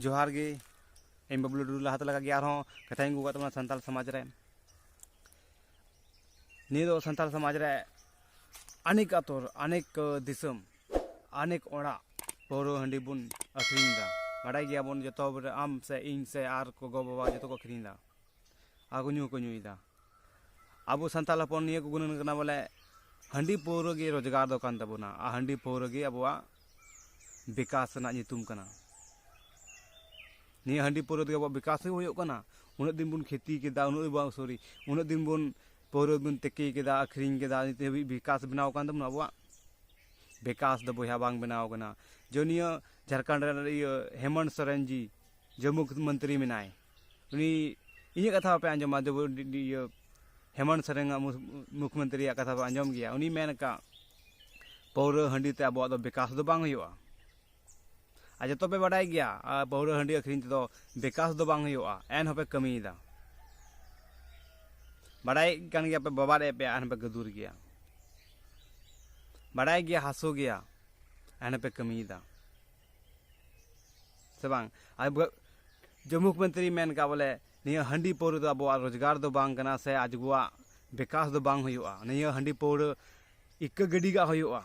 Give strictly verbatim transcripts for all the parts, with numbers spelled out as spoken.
ᱡᱚᱦᱟᱨ ᱜᱮ᱾ ᱤᱧ ᱵᱟᱵᱞᱩ ᱴᱩᱰᱩ ᱞᱟᱦᱟᱛᱮ ᱞᱮᱠᱟ ᱜᱮ ᱟᱨᱦᱚᱸ ᱠᱟᱛᱷᱟᱧ ᱟᱹᱜᱩ ᱟᱠᱟᱫ ᱛᱟᱵᱚᱱᱟ ᱥᱟᱱᱛᱟᱲ ᱥᱚᱢᱟᱡᱽ ᱨᱮ᱾ ᱱᱤᱭᱟᱹ ᱫᱚ ᱥᱟᱱᱛᱟᱲ ᱥᱚᱢᱟᱡᱽ ᱨᱮ ᱟᱱᱮᱠ ᱟᱛᱚᱨ, ᱟᱱᱮᱠ ᱫᱤᱥᱚᱢ, ᱟᱱᱮᱠ ᱚᱲᱟᱜ ᱯᱟᱹᱣᱨᱟᱹ ᱦᱟᱺᱰᱤ ᱵᱚᱱ ᱟᱹᱠᱷᱨᱤᱧ ᱮᱫᱟ᱾ ᱵᱟᱰᱟᱭ ᱜᱮᱭᱟᱵᱚᱱ ᱡᱚᱛᱚ ᱦᱚᱲ, ᱟᱢ ᱥᱮ ᱤᱧ ᱥᱮ ᱟᱨ ᱜᱚᱜᱚ ᱵᱟᱵᱟ ᱡᱚᱛᱚ ᱠᱚ ᱟᱹᱠᱷᱨᱤᱧ ᱮᱫᱟ᱾ ᱟᱨ ᱠᱚ ᱧᱩ ᱦᱚᱸᱠᱚ ᱧᱩᱭᱮᱫᱟ᱾ ᱟᱵᱚ ᱥᱟᱱᱛᱟᱲ ᱦᱚᱯᱚᱱ ᱱᱤᱭᱟᱹ ᱠᱚ ᱜᱩᱱᱟᱹᱱ ᱠᱟᱱᱟ ᱵᱚᱞᱮ ᱦᱟᱺᱰᱤ ᱯᱟᱹᱣᱨᱟᱹ ᱜᱮ ᱨᱳᱡᱽᱜᱟᱨ ᱫᱚ ᱠᱟᱱ ᱛᱟᱵᱚᱱᱟ, ᱟᱨ ᱦᱟᱺᱰᱤ ᱯᱟᱹᱣᱨᱟᱹ ᱜᱮ ᱟᱵᱚᱣᱟᱜ ᱵᱤᱠᱟᱥ ᱨᱮᱱᱟᱜ ᱧᱩᱛᱩᱢ ᱠᱟᱱᱟ᱾ ᱱᱤᱭᱟᱹ ᱦᱟᱺᱰᱤ ᱯᱟᱹᱣᱨᱟᱹ ᱛᱮᱜᱮ ᱟᱵᱚᱣᱟᱜ ᱵᱤᱠᱟᱥ ᱦᱚᱸ ᱦᱩᱭᱩᱜ ᱠᱟᱱᱟ᱾ ᱩᱱᱟᱹᱜ ᱫᱤᱱ ᱵᱚᱱ ᱠᱷᱮᱛᱤ ᱠᱮᱫᱟ, ᱩᱱᱟᱹᱜ ᱵᱚᱱ, ᱥᱚᱨᱤ, ᱩᱱᱟᱹᱜ ᱫᱤᱱ ᱵᱚᱱ ᱯᱟᱹᱣᱨᱟᱹ ᱵᱚᱱ ᱛᱤᱠᱤ ᱠᱮᱫᱟ, ᱟᱹᱠᱷᱨᱤᱧ ᱠᱮᱫᱟ, ᱱᱤᱛ ᱦᱟᱹᱵᱤᱡ ᱵᱤᱠᱟᱥ ᱵᱮᱱᱟᱣ ᱠᱟᱱ ᱛᱟᱵᱚᱱᱟ ᱟᱵᱚᱣᱟᱜ? ᱵᱤᱠᱟᱥ ᱫᱚ ᱵᱚᱭᱦᱟ ᱵᱟᱝ ᱵᱮᱱᱟᱣ ᱠᱟᱱᱟ᱾ ᱡᱮ ᱱᱤᱭᱟᱹ ᱡᱷᱟᱲᱠᱷᱚᱸᱰ ᱨᱮᱱ ᱤᱭᱟᱹ ᱦᱮᱢᱚᱱᱛ ᱥᱚᱨᱮᱱ ᱡᱤ ᱡᱮ ᱢᱩᱠᱷᱭᱚᱢᱚᱱᱛᱨᱤ ᱢᱮᱱᱟᱭ, ᱩᱱᱤ ᱤᱧᱟᱹᱜ ᱠᱟᱛᱷᱟ ᱵᱟᱯᱮ ᱟᱸᱡᱚᱢᱟ, ᱡᱮ ᱤᱭᱟᱹ ᱦᱮᱢᱚᱱᱛ ᱥᱚᱨᱮᱱᱟᱜ ᱢᱩ-, ᱢᱩᱠᱷᱭᱚᱢᱚᱱᱛᱨᱤᱭᱟᱜ ᱠᱟᱛᱷᱟ ᱯᱮ ᱟᱸᱡᱚᱢ ᱜᱮᱭᱟ᱾ ᱩᱱᱤ ᱢᱮᱱ ᱟᱠᱟᱫ, ᱯᱟᱹᱣᱨᱟᱹ ᱦᱟᱺᱰᱤ ᱛᱮ ᱟᱵᱚᱣᱟᱜ ᱫᱚ ᱵᱤᱠᱟᱥ ᱫᱚ ᱵᱟᱝ ᱦᱩᱭᱩᱜᱼᱟ᱾ ᱟᱨ ᱡᱚᱛᱚ ᱯᱮ ᱵᱟᱰᱟᱭ ᱜᱮᱭᱟ, ᱟᱨ ᱯᱟᱹᱣᱨᱟᱹ ᱦᱟᱺᱰᱤ ᱟᱹᱠᱷᱨᱤᱧ ᱛᱮᱫᱚ ᱵᱤᱠᱟᱥ ᱫᱚ ᱵᱟᱝ ᱦᱩᱭᱩᱜᱼᱟ, ᱮᱱ ᱦᱚᱸᱯᱮ ᱠᱟᱹᱢᱤᱭᱮᱫᱟ᱾ ᱵᱟᱰᱟᱭᱮᱫ ᱠᱟᱱ ᱜᱮᱭᱟ ᱯᱮ, ᱵᱟᱵᱟᱫ ᱮᱫ ᱯᱮ, ᱮᱱ ᱦᱚᱸᱯᱮ ᱜᱟᱹᱫᱩᱨ ᱜᱮᱭᱟ᱾ ᱵᱟᱰᱟᱭ ᱜᱮᱭᱟ, ᱦᱟᱹᱥᱩ ᱜᱮᱭᱟ, ᱮᱱ ᱦᱚᱸᱯᱮ ᱠᱟᱹᱢᱤᱭᱮᱫᱟ᱾ ᱥᱮ ᱵᱟᱝ? ᱟᱨ ᱵᱚ-, ᱡᱮ ᱢᱩᱠᱷᱭᱚᱢᱚᱱᱛᱨᱤ ᱢᱮᱱ ᱠᱟᱜ ᱵᱚᱞᱮ, ᱱᱤᱭᱟᱹ ᱦᱟᱺᱰᱤ ᱯᱟᱹᱣᱨᱟᱹ ᱫᱚ ᱟᱵᱚᱣᱟᱜ ᱨᱳᱡᱽᱜᱟᱨ ᱫᱚ ᱵᱟᱝ ᱠᱟᱱᱟ, ᱥᱮ ᱟᱡᱜᱩᱣᱟᱜ ᱵᱤᱠᱟᱥ ᱫᱚ ᱵᱟᱝ ᱦᱩᱭᱩᱜᱼᱟ᱾ ᱱᱤᱭᱟᱹ ᱦᱟᱺᱰᱤ ᱯᱟᱹᱣᱨᱟᱹ ᱤᱠᱟᱹ ᱜᱤᱰᱤ ᱠᱟᱜ ᱦᱩᱭᱩᱜᱼᱟ,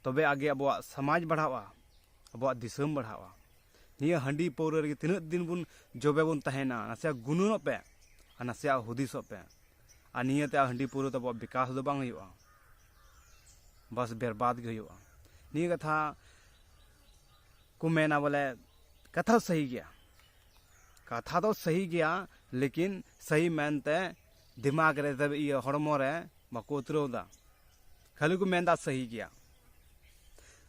ᱛᱚᱵᱮ ᱟᱜᱮ ᱟᱵᱚᱣᱟᱜ ᱥᱚᱢᱟᱡᱽ ᱵᱟᱲᱦᱟᱜᱼᱟ, ᱟᱵᱚᱣᱟᱜ ᱫᱤᱥᱚᱢ ᱵᱟᱲᱦᱟᱜᱼᱟ᱾ ᱱᱤᱭᱟᱹ ᱦᱟᱺᱰᱤ ᱯᱟᱹᱣᱨᱟᱹ ᱨᱮᱜᱮ ᱛᱤᱱᱟᱹᱜ ᱫᱤᱱ ᱵᱚᱱ ᱡᱚᱵᱮ ᱵᱚᱱ ᱛᱟᱦᱮᱱᱟ? ᱱᱟᱥᱮᱭᱟᱜ ᱜᱩᱱᱟᱹᱱᱚᱜ ᱯᱮ ᱟᱨ ᱱᱟᱥᱮᱭᱟᱜ ᱦᱩᱫᱤᱥᱚᱜ ᱯᱮ᱾ ᱟᱨ ᱱᱤᱭᱟᱹᱛᱮ ᱦᱟᱺᱰᱤ ᱯᱟᱹᱣᱨᱟᱹ ᱫᱚ ᱟᱵᱚᱣᱟᱜ ᱵᱤᱠᱟᱥ ᱫᱚ ᱵᱟᱝ ᱦᱩᱭᱩᱜᱼᱟ, ᱵᱟᱥ ᱵᱮᱨᱵᱟᱫᱽ ᱜᱮ ᱦᱩᱭᱩᱜᱼᱟ᱾ ᱱᱤᱭᱟᱹ ᱠᱟᱛᱷᱟ ᱠᱚ ᱢᱮᱱᱟ ᱵᱚᱞᱮ, ᱠᱟᱛᱷᱟ ᱥᱟᱹᱦᱤ ᱜᱮᱭᱟ, ᱠᱟᱛᱷᱟ ᱫᱚ ᱥᱟᱹᱦᱤ ᱜᱮᱭᱟ, ᱞᱮᱠᱤᱱ ᱥᱟᱹᱦᱤ ᱢᱮᱱᱛᱮ ᱫᱤᱢᱟᱜᱽ ᱨᱮ, ᱤᱭᱟᱹ, ᱦᱚᱲᱢᱚ ᱨᱮ ᱵᱟᱠᱚ ᱩᱛᱨᱟᱹᱣ ᱮᱫᱟ᱾ ᱠᱷᱟᱹᱞᱤ ᱠᱚ ᱢᱮᱱᱫᱟ ᱥᱟᱹᱦᱤ ᱜᱮᱭᱟ᱾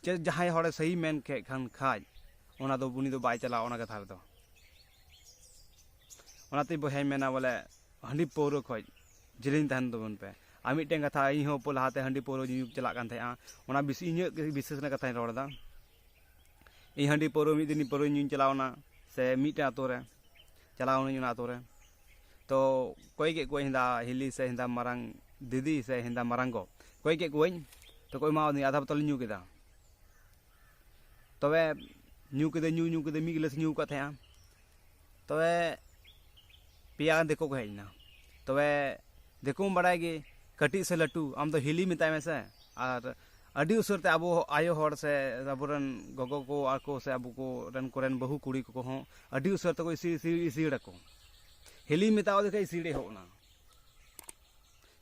ᱪᱮᱫ ᱡᱟᱦᱟᱸᱭ ᱦᱚᱲᱮ ᱥᱟᱹᱦᱤ ᱢᱮᱱ ᱠᱮᱫ ᱠᱷᱟᱱ ᱠᱷᱟᱡ, ᱚᱱᱟ ᱫᱚ ᱩᱱᱤ ᱫᱚ ᱵᱟᱭ ᱪᱟᱞᱟᱜᱼᱟ ᱚᱱᱟ ᱠᱟᱛᱷᱟ ᱨᱮᱫᱚ᱾ ᱚᱱᱟᱛᱮ ᱵᱚᱭᱦᱟᱧ ᱢᱮᱱᱟ ᱵᱚᱞᱮ, ᱦᱟᱺᱰᱤ ᱯᱟᱹᱣᱨᱟᱹ ᱠᱷᱚᱡ ᱡᱤᱞᱤᱧ ᱛᱟᱦᱮᱱ ᱛᱟᱵᱚᱱ ᱯᱮ᱾ ᱟᱨ ᱢᱤᱫᱴᱮᱱ ᱠᱟᱛᱷᱟ, ᱤᱧ ᱦᱚᱸ ᱯᱚ-, ᱞᱟᱦᱟᱛᱮ ᱦᱟᱺᱰᱤ ᱯᱟᱹᱣᱨᱟᱹ ᱧᱩᱧᱩ ᱪᱟᱞᱟᱜ ᱠᱟᱱ ᱛᱟᱦᱮᱸᱜᱼᱟ᱾ ᱚᱱᱟ ᱵᱤᱥ-, ᱤᱧᱟᱹᱜ ᱜᱮ ᱵᱤᱥᱮᱥ ᱨᱮᱱᱟᱜ ᱠᱟᱛᱷᱟᱧ ᱨᱚᱲ ᱮᱫᱟ᱾ ᱤᱧ ᱦᱟᱺᱰᱤ ᱯᱟᱹᱣᱨᱟᱹ ᱢᱤᱫ ᱫᱤᱱ ᱯᱟᱹᱣᱨᱟᱹ ᱧᱩᱧ ᱪᱟᱞᱟᱣ ᱮᱱᱟ, ᱥᱮ ᱢᱤᱫᱴᱮᱱ ᱟᱛᱳ ᱨᱮ ᱪᱟᱞᱟᱣ ᱮᱱᱟᱹᱧ, ᱚᱱᱟ ᱟᱛᱳ ᱨᱮ᱾ ᱛᱚ ᱠᱚᱭ ᱠᱮᱫ ᱠᱚᱣᱟᱧ ᱦᱮᱸᱫᱟ ᱦᱤᱞᱤ ᱥᱮ ᱦᱮᱸᱫᱟ ᱢᱟᱨᱟᱝ ᱫᱤᱫᱤ ᱥᱮ ᱦᱮᱸᱫᱟ ᱢᱟᱨᱟᱝ ᱜᱚ, ᱠᱚᱭ ᱠᱮᱫ ᱠᱚᱣᱟᱧ᱾ ᱛᱚ ᱠᱚ ᱮᱢᱟᱣᱟᱫᱤᱧᱟ, ᱟᱫᱷᱟ ᱵᱳᱛᱚᱞᱤᱧ ᱧᱩ ᱠᱮᱫᱟ᱾ ᱛᱚᱵᱮ ᱧᱩ ᱠᱮᱫᱟ, ᱧᱩ ᱧᱩ ᱠᱮᱫᱟ, ᱢᱤᱫ ᱜᱤᱞᱟᱹᱥ ᱧᱩ ᱟᱠᱟᱫ ᱛᱟᱦᱮᱸᱜᱼᱟ᱾ ᱛᱚᱵᱮ ᱯᱮᱭᱟ ᱜᱟᱱ ᱫᱤᱠᱩ ᱠᱚ ᱦᱮᱡ ᱮᱱᱟ᱾ ᱛᱚᱵᱮ ᱫᱤᱠᱩᱢ ᱵᱟᱲᱟᱭ ᱜᱮ, ᱠᱟᱹᱴᱤᱡ ᱥᱮ ᱞᱟᱹᱴᱩ, ᱟᱢ ᱫᱚ ᱦᱤᱞᱤ ᱢᱮᱛᱟᱭ ᱢᱮ ᱥᱮ᱾ ᱟᱨ ᱟᱹᱰᱤ ᱩᱥᱟᱹᱨ ᱛᱮ ᱟᱵᱚ ᱟᱭᱳ ᱦᱚᱲ ᱥᱮ ᱟᱵᱚᱨᱮᱱ ᱜᱚᱜᱚ ᱠᱚ ᱟᱠᱚ ᱥᱮ ᱟᱵᱚ ᱠᱚ ᱨᱮᱱ ᱠᱚᱨᱮᱱ ᱵᱟᱹᱦᱩ ᱠᱩᱲᱤ ᱠᱚᱠᱚ ᱦᱚᱸ ᱟᱹᱰᱤ ᱩᱥᱟᱹᱨ ᱛᱮᱠᱚ ᱤᱥᱤ-, ᱤᱥᱤ-, ᱤᱥᱤᱲ ᱟᱠᱚ᱾ ᱦᱤᱞᱤ ᱢᱮᱛᱟᱣ ᱫᱮ ᱠᱷᱟᱡ ᱤᱥᱤᱲ ᱮ ᱦᱚᱜ ᱮᱱᱟ᱾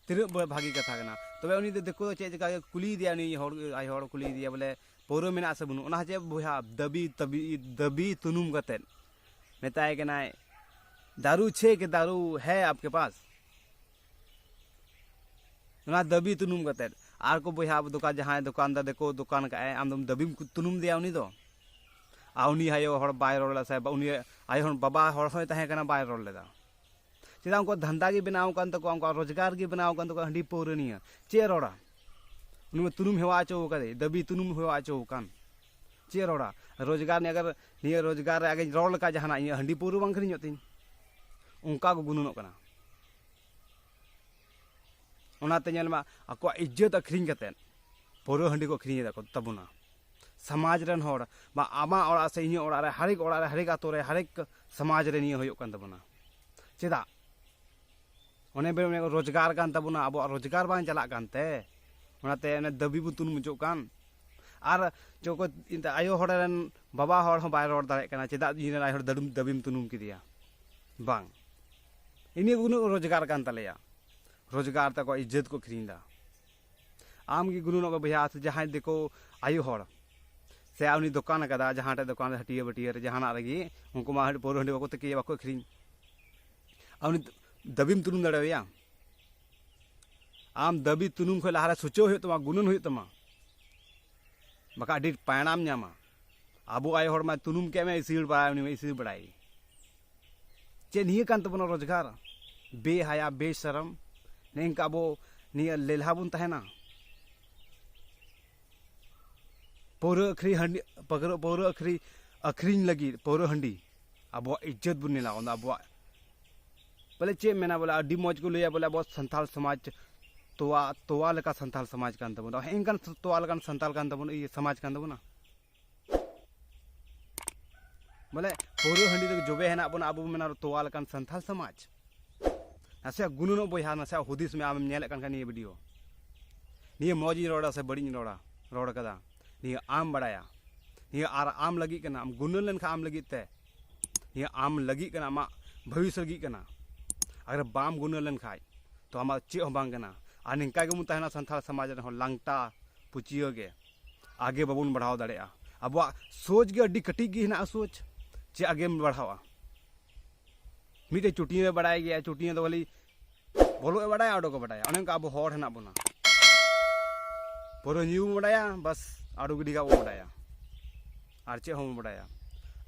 ᱛᱤᱱᱟᱹᱜ ᱵᱚ-, ᱵᱷᱟᱹᱜᱤ ᱠᱟᱛᱷᱟ ᱠᱟᱱᱟ᱾ ᱛᱚᱵᱮ ᱩᱱᱤ ᱫᱚ ᱫᱤᱠᱩ ᱫᱚ ᱪᱮᱫ ᱪᱮᱠᱟ ᱠᱩᱞᱤᱭᱮᱫᱮᱭᱟ, ᱩᱱᱤ ᱦᱚᱲ, ᱟᱭᱳ ᱦᱚᱲ ᱠᱩᱞᱤᱭᱮᱫᱮᱭᱟ ᱵᱚᱞᱮ, "ᱯᱟᱹᱣᱨᱟᱹ ᱢᱮᱱᱟᱜᱼᱟ ᱥᱮ ᱵᱟᱹᱱᱩᱜ?" ᱚᱱᱟ ᱦᱚᱸ ᱪᱮᱫ ᱵᱚᱭᱦᱟ, ᱫᱟᱹᱵᱤ, ᱫᱟᱹᱵᱤ, ᱫᱟᱹᱵᱤ ᱛᱩᱱᱩᱢ ᱠᱟᱛᱮᱫ ᱢᱮᱛᱟᱭ ᱠᱟᱱᱟᱭ, "ᱫᱟᱨᱩ ᱪᱷᱮ ᱠᱮ ᱫᱟᱨᱩ ᱦᱮ ᱟᱯᱠᱮ ᱯᱟᱥ?" ᱚᱱᱟ ᱫᱟᱹᱵᱤ ᱛᱩᱱᱩᱢ ᱠᱟᱛᱮᱫ᱾ ᱟᱨ ᱠᱚ ᱵᱚᱭᱦᱟ, ᱟᱵᱚ ᱫᱚᱠᱟᱱ, ᱡᱟᱦᱟᱸᱭ ᱫᱚᱠᱟᱱᱫᱟᱨ ᱫᱤᱠᱩ ᱫᱚᱠᱟᱱ ᱠᱟᱜᱼᱟᱭ, ᱟᱢ ᱫᱚᱢ ᱫᱟᱹᱵᱤᱢ ᱛᱩᱱᱩᱢ ᱫᱮᱭᱟ ᱩᱱᱤ ᱫᱚ? ᱟᱨ ᱩᱱᱤ ᱟᱭᱳ ᱦᱚᱲ ᱵᱟᱭ ᱨᱚᱲ ᱞᱮᱫᱟ ᱥᱮ ᱩᱱᱤ ᱟᱭᱳ ᱦᱚᱲ, ᱵᱟᱵᱟ ᱦᱚᱲ ᱦᱚᱸᱭ ᱛᱟᱦᱮᱸ ᱠᱟᱱᱟ, ᱵᱟᱭ ᱨᱚᱲ ᱞᱮᱫᱟ᱾ ᱪᱮᱫᱟᱜ? ᱩᱱᱠᱩᱣᱟᱜ ᱫᱷᱟᱱᱫᱟ ᱜᱮ ᱵᱮᱱᱟᱣ ᱟᱠᱟᱱ ᱛᱟᱠᱚᱣᱟ, ᱩᱱᱠᱩᱣᱟᱜ ᱨᱳᱡᱽᱜᱟᱨ ᱜᱮ ᱵᱮᱱᱟᱣ ᱟᱠᱟᱱ ᱛᱟᱠᱚᱣᱟ ᱦᱟᱺᱰᱤ ᱯᱟᱹᱣᱨᱟᱹ ᱱᱤᱭᱟᱹ᱾ ᱪᱮᱫ ᱮ ᱨᱚᱲᱟ? ᱩᱱᱤ ᱢᱟ ᱛᱩᱱᱩᱢ ᱦᱮᱣᱟ ᱦᱚᱪᱚ ᱟᱠᱟᱫᱮ, ᱫᱟᱹᱵᱤ ᱛᱩᱱᱩᱢ ᱦᱮᱣᱟ ᱦᱚᱪᱚ ᱟᱠᱟᱱ᱾ ᱪᱮᱫ ᱮ ᱨᱚᱲᱟ? ᱨᱳᱡᱽᱜᱟᱨ ᱱᱤᱭᱟᱹ, ᱟᱜᱟᱨ ᱱᱤᱭᱟᱹ ᱨᱳᱡᱽᱜᱟᱨ ᱨᱮ ᱟᱜᱮᱧ ᱨᱚᱲ ᱞᱮᱠᱟ ᱡᱟᱦᱟᱱᱟᱜ, ᱤᱧᱟᱹᱜ ᱦᱟᱺᱰᱤ ᱯᱟᱹᱣᱨᱟᱹ ᱵᱟᱝ ᱟᱹᱠᱷᱨᱤᱧᱚᱜ ᱛᱤᱧ, ᱚᱱᱠᱟ ᱠᱚ ᱜᱩᱱᱟᱹᱱᱚᱜ ᱠᱟᱱᱟ᱾ ᱚᱱᱟᱛᱮ ᱧᱮᱞ ᱢᱟ, ᱟᱠᱚᱣᱟᱜ ᱤᱡᱽᱡᱚᱛ ᱟᱹᱠᱷᱨᱤᱧ ᱠᱟᱛᱮᱫ ᱯᱟᱹᱣᱨᱟᱹ ᱦᱟᱺᱰᱤ ᱠᱚ ᱟᱹᱠᱷᱨᱤᱧ ᱮᱫᱟ ᱠᱚ ᱛᱟᱵᱚᱱᱟ᱾ ᱥᱚᱢᱟᱡᱽ ᱨᱮᱱ ᱦᱚᱲ, ᱵᱟ ᱟᱢᱟᱜ ᱚᱲᱟᱜ ᱥᱮ ᱤᱧᱟᱹᱜ ᱚᱲᱟᱜ ᱨᱮ, ᱦᱟᱨᱮᱠ ᱚᱲᱟᱜ ᱨᱮ, ᱦᱟᱨᱮᱠ ᱟᱛᱳ ᱨᱮ, ᱦᱟᱨᱮᱠ ᱥᱚᱢᱟᱡᱽ ᱨᱮ ᱱᱤᱭᱟᱹ ᱦᱩᱭᱩᱜ ᱠᱟᱱ ᱛᱟᱵᱚᱱᱟ᱾ ᱪᱮᱫᱟᱜ? ᱚᱱᱮ ᱵᱮᱱ ᱢᱮᱱ, ᱨᱳᱡᱽᱜᱟᱨ ᱠᱟᱱ ᱛᱟᱵᱚᱱᱟ, ᱟᱵᱚᱣᱟᱜ ᱨᱳᱡᱽᱜᱟᱨ ᱵᱟᱝ ᱪᱟᱞᱟᱜ ᱠᱟᱱᱛᱮ, ᱚᱱᱟᱛᱮ ᱚᱱᱮ ᱫᱟᱹᱵᱤ ᱵᱚᱱ ᱛᱩᱱᱩᱢ ᱦᱚᱪᱚᱜ ᱠᱟᱱ᱾ ᱟᱨ ᱪᱚ ᱠᱚ ᱮᱱᱛᱮ ᱟᱭᱳ ᱦᱚᱲ ᱨᱮᱱ, ᱵᱟᱵᱟ ᱦᱚᱲ ᱦᱚᱸ ᱵᱟᱭ ᱨᱚᱲ ᱫᱟᱲᱮᱭᱟᱜ ᱠᱟᱱᱟ, ᱪᱮᱫᱟᱜ ᱤᱧ ᱨᱮᱱ ᱟᱭᱳ ᱦᱚᱲ ᱫᱟᱹᱵᱤᱢ, ᱫᱟᱹᱵᱤᱢ ᱛᱩᱱᱩᱢ ᱠᱮᱫᱮᱭᱟ? ᱵᱟᱝ, ᱤᱱᱟᱹ ᱩᱱᱟᱹᱜ ᱨᱳᱡᱽᱜᱟᱨ ᱠᱟᱱ ᱛᱟᱞᱮᱭᱟ, ᱨᱳᱡᱽᱜᱟᱨ ᱛᱟᱠᱚ ᱤᱡᱽᱡᱚᱛ ᱠᱚ ᱟᱹᱠᱷᱨᱤᱧ ᱮᱫᱟ᱾ ᱟᱢ ᱜᱮ ᱜᱩᱱᱟᱹᱱᱚᱜ ᱢᱮ ᱵᱚᱭᱦᱟ, ᱥᱮ ᱡᱟᱦᱟᱸᱭ ᱫᱤᱠᱩ ᱟᱭᱳ ᱦᱚᱲ, ᱥᱮ ᱩᱱᱤ ᱫᱚᱠᱟᱱ ᱟᱠᱟᱫᱟ, ᱡᱟᱦᱟᱸ ᱴᱷᱮᱡ ᱫᱚᱠᱟᱱ ᱨᱮ, ᱦᱟᱹᱴᱤᱭᱟᱹ ᱵᱟᱹᱴᱤᱭᱟᱹ ᱨᱮ, ᱡᱟᱦᱟᱱᱟᱜ ᱨᱮᱜᱮ, ᱩᱱᱠᱩ ᱢᱟ ᱦᱟᱺᱰᱤ, ᱯᱟᱹᱣᱨᱟᱹ ᱦᱟᱺᱰᱤ ᱵᱟᱠᱚ ᱛᱤᱠᱤᱭᱟ, ᱵᱟᱠᱚ ᱟᱹᱠᱷᱨᱤᱧ᱾ ᱟᱨ ᱩᱱᱤ ᱫᱟᱹᱵᱤᱢ ᱛᱩᱱᱩᱢ ᱫᱟᱲᱮᱣᱟᱭᱟ? ᱟᱢ ᱫᱟᱹᱵᱤ ᱛᱩᱱᱩᱢ ᱠᱷᱚᱱ ᱞᱟᱦᱟᱨᱮ ᱥᱚᱪᱟᱣ ᱦᱩᱭᱩᱜ ᱛᱟᱢᱟ, ᱜᱩᱱᱟᱹᱱ ᱦᱩᱭᱩᱜ ᱛᱟᱢᱟ, ᱵᱟᱠᱷᱟᱡ ᱟᱹᱰᱤ ᱯᱟᱭᱲᱟᱢ ᱧᱟᱢᱟ᱾ ᱟᱵᱚ ᱟᱭᱳ ᱦᱚᱲ ᱢᱟ ᱛᱩᱱᱩᱢ ᱠᱮᱫ ᱢᱮ, ᱤᱥᱤᱲ ᱵᱟᱲᱟᱭ, ᱩᱱᱤ ᱢᱟ ᱤᱥᱤᱲ ᱵᱟᱲᱟᱭ᱾ ᱪᱮᱫ ᱱᱤᱭᱟᱹ ᱠᱟᱱ ᱛᱟᱵᱚᱱᱟ ᱨᱳᱡᱽᱜᱟᱨ? ᱵᱮᱦᱟᱭᱟ, ᱵᱮᱥᱚᱨᱚᱢ, ᱱᱤᱝᱠᱟ ᱟᱵᱚ ᱱᱤᱭᱟᱹ ᱞᱮᱞᱦᱟ ᱵᱚᱱ ᱛᱟᱦᱮᱱᱟ? ᱯᱟᱹᱣᱨᱟᱹ ᱟᱹᱠᱷᱨᱤᱧ ᱦᱟᱺᱰᱤ, ᱯᱟᱹᱣᱨᱟᱹ, ᱯᱟᱹᱣᱨᱟᱹ ᱟᱹᱠᱷᱨᱤᱧ, ᱟᱹᱠᱷᱨᱤᱧ ᱞᱟᱹᱜᱤᱫ ᱯᱟᱹᱣᱨᱟᱹ ᱦᱟᱺᱰᱤ ᱟᱵᱚᱣᱟᱜ ᱤᱡᱽᱡᱚᱛ ᱵᱚᱱ ᱧᱮᱞᱟ, ᱚᱱᱟ ᱟᱵᱚᱣᱟᱜ ᱵᱚᱞᱮ ᱪᱮᱫ ᱮᱢ ᱢᱮᱱᱟ, ᱵᱚᱞᱮ ᱟᱹᱰᱤ ᱢᱚᱡᱽ ᱠᱚ ᱞᱟᱹᱭᱟ, ᱵᱚᱞᱮ ᱟᱵᱚ ᱥᱟᱱᱛᱟᱲ ᱥᱚᱢᱟᱡᱽ ᱛᱚᱣᱟ, ᱛᱚᱣᱟ ᱞᱮᱠᱟ ᱥᱟᱱᱛᱟᱲ ᱥᱚᱢᱟᱡᱽ ᱠᱟᱱ ᱛᱟᱵᱚᱱᱟ᱾ ᱦᱮᱸ, ᱮᱱᱠᱟᱱ ᱛᱚᱣᱟ ᱞᱮᱠᱟᱱ ᱥᱟᱱᱛᱟᱲ ᱠᱟᱱ ᱛᱟᱵᱚᱱᱟ, ᱤᱭᱟᱹ ᱥᱚᱢᱟᱡᱽ ᱠᱟᱱ ᱛᱟᱵᱚᱱᱟ᱾ ᱵᱚᱞᱮ ᱯᱟᱹᱣᱨᱟᱹ ᱦᱟᱺᱰᱤ ᱨᱮ ᱡᱚᱵᱮ ᱦᱮᱱᱟᱜ ᱵᱚᱱᱟ ᱟᱵᱚ ᱵᱚᱱ ᱢᱮᱱᱟ ᱛᱚᱣᱟ ᱞᱮᱠᱟᱱ ᱥᱟᱱᱛᱟᱲ ᱥᱚᱢᱟᱡᱽ᱾ ᱱᱟᱥᱮᱭᱟᱜ ᱜᱩᱱᱟᱹᱱᱚᱜ ᱵᱚᱭᱦᱟ, ᱱᱟᱥᱮᱭᱟᱜ ᱦᱩᱫᱤᱥ ᱢᱮ, ᱟᱢᱮᱢ ᱧᱮᱞᱮᱫ ᱠᱟᱱ ᱠᱷᱟᱱ ᱱᱤᱭᱟᱹ ᱵᱷᱤᱰᱤᱭᱳ, ᱱᱤᱭᱟᱹ ᱢᱚᱡᱽ ᱤᱧ ᱨᱚᱲᱟ ᱥᱮ ᱵᱟᱹᱲᱤᱡ ᱤᱧ ᱨᱚᱲᱟ, ᱨᱚᱲ ᱠᱟᱫᱟ, ᱱᱤᱭᱟᱹ ᱟᱢ ᱵᱟᱲᱟᱭᱟ᱾ ᱱᱤᱭᱟᱹ ᱟᱨ ᱟᱢ ᱞᱟᱹᱜᱤᱫ ᱠᱟᱱᱟ, ᱟᱢ ᱜᱩᱱᱟᱹᱱ ᱞᱮᱱᱠᱷᱟᱱ ᱟᱢ ᱞᱟᱹᱜᱤᱫ ᱛᱮ, ᱱᱤᱭᱟᱹ ᱟᱢ ᱞᱟᱹᱜᱤᱫ ᱠᱟᱱᱟ, ᱟᱢᱟᱜ ᱵᱷᱚᱵᱤᱥ ᱞᱟᱹᱜᱤᱫ ᱠᱟᱱᱟ᱾ ᱟᱜᱟᱨ ᱵᱟᱢ ᱜᱩᱱᱟᱹᱱ ᱞᱮᱱᱠᱷᱟᱡ ᱛᱚ ᱟᱢᱟᱜ ᱪᱮᱫ ᱦᱚᱸ ᱵᱟᱝ ᱠᱟᱱᱟ᱾ ᱟᱨ ᱱᱤᱝᱠᱟ ᱜᱮᱵᱚᱱ ᱛᱟᱦᱮᱱᱟ ᱥᱟᱱᱛᱟᱲ ᱥᱚᱢᱟᱡᱽ ᱨᱮᱦᱚᱸ ᱞᱟᱝᱴᱟ ᱯᱩᱪᱤᱭᱟᱹ ᱜᱮ, ᱟᱜᱮ ᱵᱟᱵᱚᱱ ᱵᱟᱲᱦᱟᱣ ᱫᱟᱲᱮᱭᱟᱜᱼᱟ᱾ ᱟᱵᱚᱣᱟᱜ ᱥᱳᱪ ᱜᱮ ᱟᱹᱰᱤ ᱠᱟᱹᱴᱤᱡ ᱜᱮ ᱦᱮᱱᱟᱜᱼᱟ, ᱥᱳᱪ ᱪᱮᱫ ᱟᱜᱮᱢ ᱵᱟᱲᱦᱟᱣᱟ᱾ ᱢᱤᱫᱴᱮᱡ ᱪᱩᱴᱤᱭᱟᱹ ᱵᱟᱲᱟᱭ ᱜᱮᱭᱟ, ᱪᱩᱴᱤᱭᱟᱹ ᱫᱚ ᱠᱷᱟᱹᱞᱤ ᱵᱚᱞᱚᱜ ᱮ ᱵᱟᱲᱟᱭᱟ, ᱚᱰᱚᱠ ᱮ ᱵᱟᱲᱟᱭᱟ᱾ ᱚᱱᱮ ᱚᱱᱠᱟ ᱟᱵᱚ ᱦᱚᱲ ᱦᱮᱱᱟᱜ ᱵᱚᱱᱟ, ᱯᱟᱹᱣᱨᱟᱹ ᱧᱩ ᱵᱚᱱ ᱵᱟᱲᱟᱭᱟ, ᱵᱟᱥ ᱟᱹᱰᱩ ᱜᱤᱰᱤ ᱠᱟᱜ ᱵᱚᱱ ᱵᱟᱲᱟᱭᱟ, ᱟᱨ ᱪᱮᱫ ᱦᱚᱸ ᱵᱟᱵᱚᱱ ᱵᱟᱲᱟᱭᱟ᱾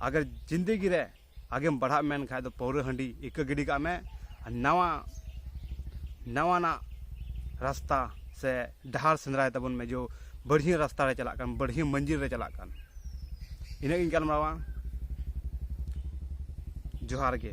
ᱟᱜᱟᱨ ᱡᱤᱱᱫᱮᱜᱤ ᱨᱮ ᱟᱜᱮᱢ ᱵᱟᱲᱦᱟᱜ ᱢᱮᱱ ᱠᱷᱟᱡ ᱫᱚ ᱯᱟᱹᱣᱨᱟᱹ ᱦᱟᱺᱰᱤ ᱤᱠᱟᱹ ᱜᱤᱰᱤ ᱠᱟᱜ ᱢᱮ, ᱟᱨ ᱱᱟᱣᱟ ᱱᱟᱣᱟᱱᱟᱜ ᱨᱟᱥᱛᱟ ᱥᱮ ᱰᱟᱦᱟᱨ ᱥᱮᱸᱫᱽᱨᱟᱭ ᱛᱟᱵᱚᱱ ᱢᱮ, ᱡᱮ ᱵᱟᱹᱲᱦᱤ ᱨᱟᱥᱛᱟ ᱨᱮ ᱪᱟᱞᱟᱜ ᱠᱟᱱ, ᱵᱟᱹᱲᱦᱤ ᱢᱟᱹᱡᱤᱞ ᱨᱮ ᱪᱟᱞᱟᱜ ᱠᱟᱱ᱾ ᱤᱱᱟᱹᱜ ᱜᱤᱧ ᱜᱟᱞᱢᱟᱨᱟᱣᱟ᱾ ᱡᱚᱦᱟᱨ ᱜᱮ᱾